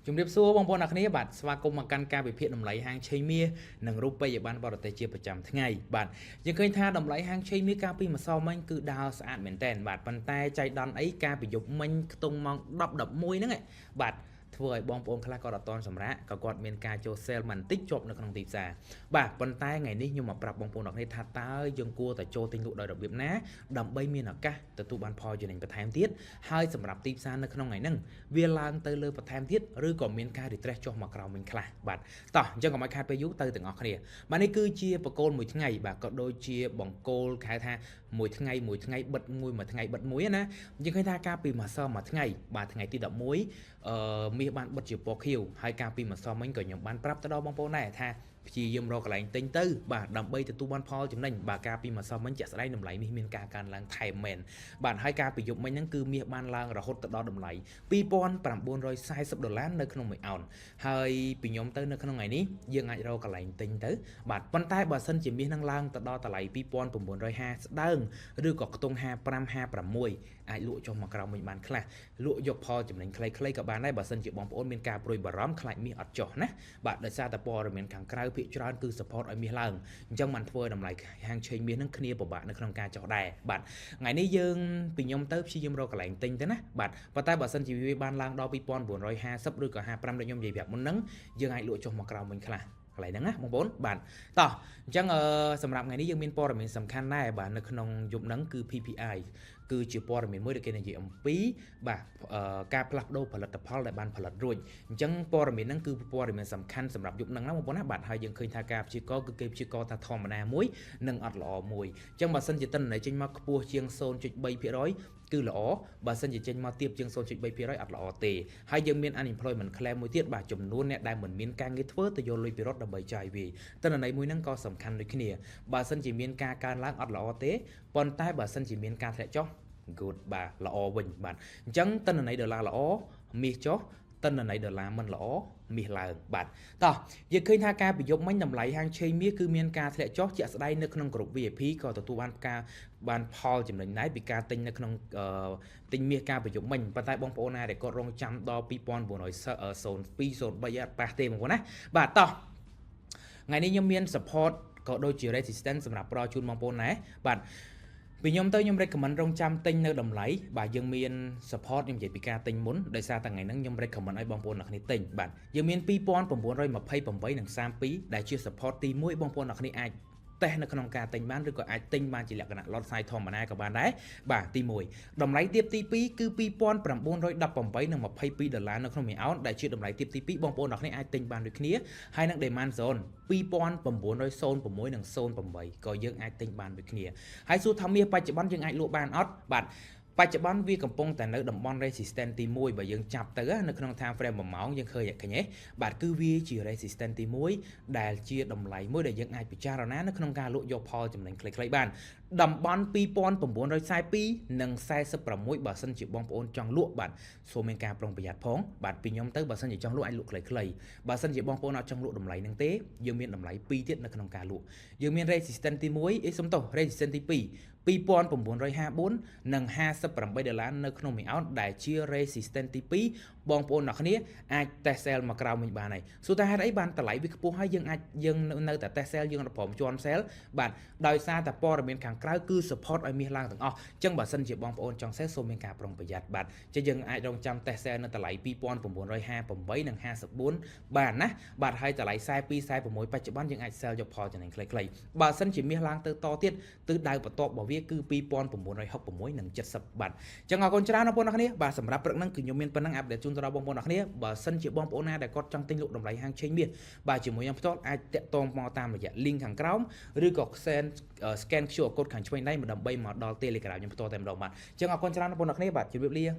ជំរាបសួរបងប្អូនអ្នកគ្នាបាទស្វាគមន៍មកកាន់ការវិភាគតម្លៃហាងឆេងមាសនិងរូបិយប័ណ្ណបរទេសជាប្រចាំថ្ងៃបាទយើងឃើញថាតម្លៃហាងឆេងមាសកាលពីម្សិលមិញគឺដើរស្អាតមែនតើបាទប៉ុន្តែចៃដន្យអីកាលពីយប់មិញខ្ទង់ម៉ោង10 11ហ្នឹងបាទធ្វើឲ្យបងប្អូនខ្លះគាត់អត់តន់សម្រាកក៏គាត់មានការចូល sell បន្តិចជាប់នៅក្នុងទីផ្សារបាទប៉ុន្តែថ្ងៃនេះខ្ញុំមកប្រាប់បងប្អូនអ្នកគ្នាថាតើយើងគួរតែចូលទិញលក់ដោយរបៀបណាដើម្បីមានឱកាសទទួលបានផលចំណេញបន្ថែមទៀតហើយសម្រាប់ទីផ្សារនៅក្នុងថ្ងៃហ្នឹងវាឡើងទៅលើបន្ថែមទៀតឬក៏មានការ retrace ចុះមកក្រោមវិញខ្លះបាទតោះអញ្ចឹងកុំឲ្យខាតពេលយូរទៅទាំងអស់គ្នាបាទនេះគឺជាបកគោលមួយថ្ងៃបាទក៏ដូចជាបង្គោលគេហៅថាមួយថ្ងៃមួយថ្ងៃបិទមួយមួយថ្ងៃបិទមួយណាយើងឃើញថាកាលពីម្សិលមួយថ្ងៃបាទថ្ងៃទី11មាសបានបិទជាពណ៌ខៀវហើយកាលពីម្សិលមិញក៏ខ្ញុំបានប្រាប់ទៅដល់បងប្អូនដែរថាព្យាយាមរកកន្លែងទិញទៅបាទដើម្បីទទួលបានផលចំណេញបាទកាលពីម្សិលមិញជាក់ស្ដែងតម្លៃមាសមានការកើនឡើងថែមមែនបាទហើយកាលពីយប់មិញហ្នឹងគឺមាសបានឡើងរហូតទៅដល់តម្លៃ2940ដុល្លារនៅក្នុងមួយអោនហើយពីខ្ញុំទៅនៅក្នុងថ្ងៃនេះយើងអាចរកកន្លែងទិញទៅបាទប៉ុន្តែបើសិនជាមាសនឹងឡើងទៅដល់តម្លៃ2950ស្ដើងឬក៏ខ្ទង់55 56អាចលក់ចុះមកក្រោមវិញបានខ្លះលក់យកផលចំណេញខ្លីៗក៏បានដែរបើសិនជាបងប្អូនមានការព្រួយបារម្ភខ្លាចមាសអត់ចុះណាបាទដោយសារតែព័ត៌មានខាងក្រៅភាគច្រើនគឺ support ឲ្យមាសឡើងអញ្ចឹងបានធ្វើតម្លៃហាងឆេងមាសនឹងគ្នាពិបាកនៅក្នុងការចុះដែរបាទថ្ងៃនេះយើងពីខ្ញុំទៅព្យាយាមរកកន្លែងទិញទៅណាបាទប៉ុន្តែបើសិនជាវាបានឡើងដល់2950ឬក៏55ដូចខ្ញុំនិយាយប្រាប់មុនហ្នឹងយើងអាចលក់ចុះមកក្រោមវិញខ្លះកន្លែងហ្នឹងណាបងប្អូនបាទតោះអញ្ចឹងសម្រាប់ថ្ងៃនេះយើងមានព័ត៌មានសំខាន់ដែរបាទនៅក្នុងយប់ហ្នឹងគឺ PPI គឺជាព័ត៌មានមួយដែលគេនិយាយអំពីបាទការផ្លាស់ប្ដូរផលិតផលដែលបានផលិតរួចអញ្ចឹងព័ត៌មានហ្នឹងគឺព័ត៌មានសំខាន់សម្រាប់យប់ហ្នឹងណាបងប្អូនណាបាទហើយយើងឃើញថាការព្យាករគឺគេព្យាករថាធម្មតាមួយនិងអត់ល្អមួយអញ្ចឹងបើសិនជាទិន្នន័យចេញមកខ្ពស់ជាង0.3%គឺល្អបើសិនជាចេញមកទាបជាង0.3%អត់ល្អទេហើយយើងមាន unemployment claim មួយទៀតបាទចំនួនអ្នកដែលមិនមានការងារធ្វើទៅយកលុយពីរដ្ឋដើម្បីចាយវាយទិន្នន័យមួយហ្នឹងក៏សំខាន់ដូចគ្នាបើសិនជាមានការកើនឡើងអត់ល្អទេប៉ុន្តែបើសិនជាមានការធ្លាក់ចុះ good បាទល្អវិញបាទអញ្ចឹងទិន្នន័យដុល្លារល្អមាសចុះទិន្នន័យដុល្លារមិនល្អមាសឡើងបាទតោះយើងឃើញថាការប្រយុទ្ធមិញតម្លៃហាងឆេងមាសគឺមានការធ្លាក់ចុះជាក់ស្ដែងនៅក្នុងក្រុម VIP ក៏ទទួលបានការបានផលចំណេញដែរពីការទិញនៅក្នុងទិញមាសការប្រយុទ្ធមិញប៉ុន្តែបងប្អូនណាដែលគាត់រងចាំដល់2902 03អត់ប៉ះទេបងប្អូនណាបាទតោះថ្ងៃនេះខ្ញុំមាន support ក៏ដូចជា resistance សម្រាប់ផ្ដល់ជូនបងប្អូនដែរបាទពីខ្ញុំទៅខ្ញុំ recommend រងចាំទិញនៅតម្លៃបាទយើងមាន support ខ្ញុំនិយាយពីការទិញមុនដោយសារតែថ្ងៃហ្នឹងខ្ញុំ recommend ឲ្យបងប្អូនអ្នកគ្នាទិញបាទយើងមាន2928និង32ដែលជា support ទី1បងប្អូនអ្នកគ្នាអាចតេស្តនៅក្នុងការទិញបានឬក៏អាចទិញបានជាលក្ខណៈ lot size ធម្មតាក៏បានដែរបាទទី1តម្លៃទាបទី2គឺ2918និង22ដុល្លារនៅក្នុងមួយអោនដែលជាតម្លៃទាបទី2បងប្អូនអ្នកគ្នាអាចទិញបានដូចគ្នាហើយនឹង demand zone 2906និង08ក៏យើងអាចទិញបានដូចគ្នាហើយសួរថាមាសបច្ចុប្បន្នយើងអាចលក់បានអត់បាទបច្ចុប្បន្នវាកំពុងតែនៅតំបន់ resistance ទី1បើយើងចាប់ទៅនៅក្នុង time frame 1ម៉ោងយើងឃើញឃើញទេបាទគឺវាជា resistance ទី1ដែលជាតម្លៃមួយដែលយើងអាចពិចារណានៅក្នុងការលក់យកផលចំណេញខ្លីៗបានតំបន់2942និង46បើសិនជាបងប្អូនចង់លក់បាទសូមមានការប្រុងប្រយ័ត្នផងបាទពីខ្ញុំទៅបើសិនជាចង់លក់អាចលក់ខ្លីៗបើសិនជាបងប្អូនអត់ចង់លក់តម្លៃហ្នឹងទេយើងមានតម្លៃ2ទៀតនៅក្នុងការលក់យើងមាន resistance ទី1អេសុំទោស resistance ទី2 2954និង58ដុល្លារនៅក្នុងមួយអោនដែលជា resistance ទី2បងប្អូនអ្នកគ្នាអាច test sell មកក្រោមវិញបានហើយសួរថាហេតុអីបានតម្លៃវាខ្ពស់ហើយយើងអាចយើងនៅតែ test sell យើងអត់ព្រមជន់ sell បាទដោយសារតែព័ត៌មានខាងក្រៅគឺ support ឲ្យមាសឡើងទាំងអស់អញ្ចឹងបើសិនជាបងប្អូនចង់ sell សូមមានការប្រុងប្រយ័ត្នបាទចឹងយើងអាចរងចាំ test sell នៅតម្លៃ2958និង54បានណាបាទហើយតម្លៃ42 46បច្ចុប្បន្នយើងអាច sell យកផលចំណេញខ្លីៗបើសិនជាមាសឡើងទៅតទៀតទិសដៅបន្ទាប់របស់វាគឺ2966និង70បាទអញ្ចឹងអរគុណច្រើនបងប្អូនអរគ្នាបាទសម្រាប់ព្រឹកហ្នឹងគឺខ្ញុំមានប៉ុណ្ណឹង update ជូនទៅដល់បងប្អូនអរគ្នាបើសិនជាបងប្អូនណាដែលគាត់ចង់ទិញលក់តម្លៃហាងឆេងមាសបាទជាមួយខ្ញុំផ្ទាល់អាចតាក់ទងមកតាមរយៈ link ខាងក្រោមឬក៏ scan QR code ខាងឆ្វេងដៃមកដើម្បីមកដល់ Telegram ខ្ញុំផ្ទាល់តែម្ដងបាទអញ្ចឹងអរគុណច្រើនបងប្អូនអរគ្នាបាទជម្រាបលា។